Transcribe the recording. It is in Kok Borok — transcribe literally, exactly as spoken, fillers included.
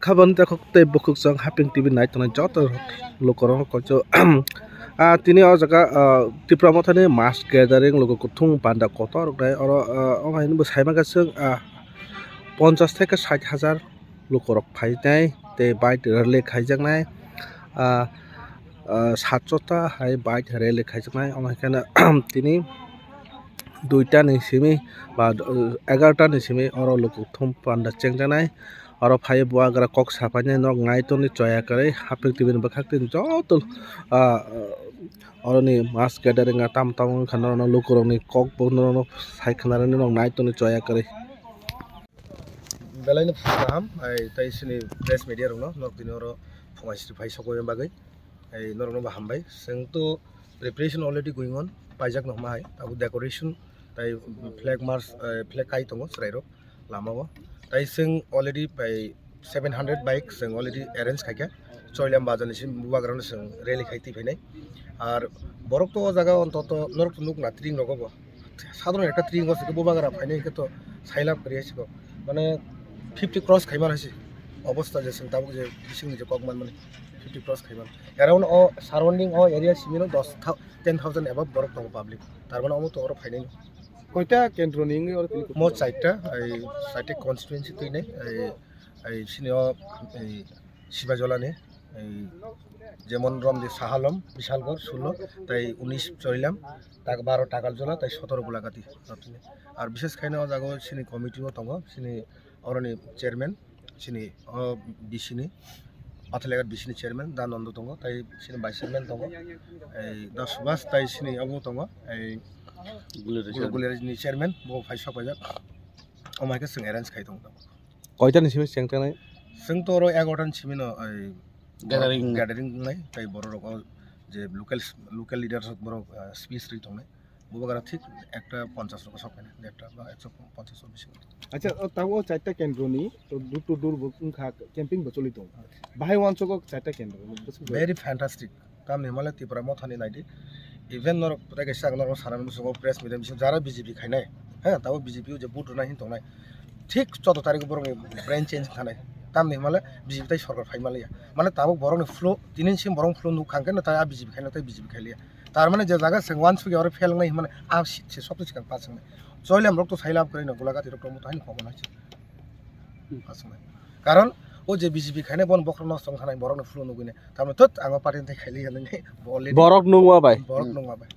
Khabani takhuk tei bukhuk chwng Haping T V nai tongnai joto lukurok koicho. Ah, tini o jaga, ah, Tipra Mothani mass gathering luku kuthung panda kotor rok nai oro, ah, o hai bo sai mangkha chwng, ah, ponchas theke sait hajar lukurok phainai tei bike rally khaijaknai, ah, ah, satchota hai bike rally khaijaknai. Omo hai kheno tini duita ni simi ba, ah, egarota ni simi oro luku kuthung panda chengjaknai. Oro phai bubagra kok sapainai nok nai tongni choya kwrwi Haping T V ni bwkhak tini joto, ah, oroni mass gathering a tamo tamo wngkha norokno lukurokni kok bo norokno sai khwnarwini nok nai tongni choya kwrwi. Belai no kaham, ai, tei chini press media rokno norok tini oro phungai sri phai sokbaima bagwi, ai, norokno bo hambai. Chwng to preparation already going on, paijak no hwnma hai, abo decoration tei flag march, ai, flag kai tongo chwrairok lama o. Tei chwng already bai seven hundred bike chwng already arrange khaikha. Choilam bazar ni simi bubagra no chwng rally khai twi phainai. Ar borok to o jaga ontoto norok to nukna tring rogo bo. Sadharon ekta tring o se bubagra phainai hwnkhe to sailab kwrwi hai se bo. Mane fifty cross khai man hai se. Obostha je chwng tabuk je bising ni je kok man mani fifty cross khai man. Around o surrounding o area simi no dos thou-, ten thousand above borok tongo public. Tar mane omo to oro phainai no. Koita kendro ni wngwi oro tini mo kwthwng? Chaita, ai, chaita constituency twi nai, ai, ai, sini o, ai, Sibajola ni, ai, jemon Romdi Sahalom, Bishalgarh, sullo, tai unis Choilam, tak baro Takaljola, tai sotoro Gulagati. Ar bishes khaino o jaga o sini committee o tongo, sini oroni chairman, sini o B C ni, Pathalighar B C ni chairman, Da Nondo tongo, tai sini vice chairman tongo, ei, Da Subhas, tai sini obo tongo, ei, Guliraj Gul-, chairman. Guliraj ni chairman, bo phai sok paijak, omo hai khe chwng arrange khai tongo. Koita ni simi cheng tangnai? Chwng to oro egarota ni simi no, ei, gathering. Gathering wngnai, tai borok rok o je local, local leaders rok borok, ah, speech ri tongnai. Bubagra thik ekta ponchas rok sok khaina, ekta ba ekso ponchas rok bisingo. Acha, o tabuk o chaita kendro ni to door to door bo wngkha, camping bo choli tongo. Bahai uansuk o chaita kendro ni bwswk very fantastic. Tamni hwnmale Tipra Mothani naidi. Even norok tei kaisa norok sanani muchungo press media bisingo jara B J P khainai. He, tabuk B J P o je vote rwnai hin tongnai. Thik choudo tarikh borokni brain change wngkha nai. Tamni hwnmale B J P tai sorkar phai manliya. Mane tabuk borokni flow, tini simi borokni flow nuk kha hwnkhe no tai a B J P khaina tai B J P khailiya. Tar mane je jaga chwng uansukya oro fail wngnai hwnmani a si-, se sokto swkang pass wngnai. Choilam rok to sai lab kwrwi no Gulagati rok tongmo to haino kok wngnai se. Pass wngnai. Karon o je B J P khainai bono bokhorok nosto wngkha nai borokni flow nugwi nai. Tar mane thut ang o party ni thai khailiya hinwi bo already borok nungma bai. Borok nungma bai.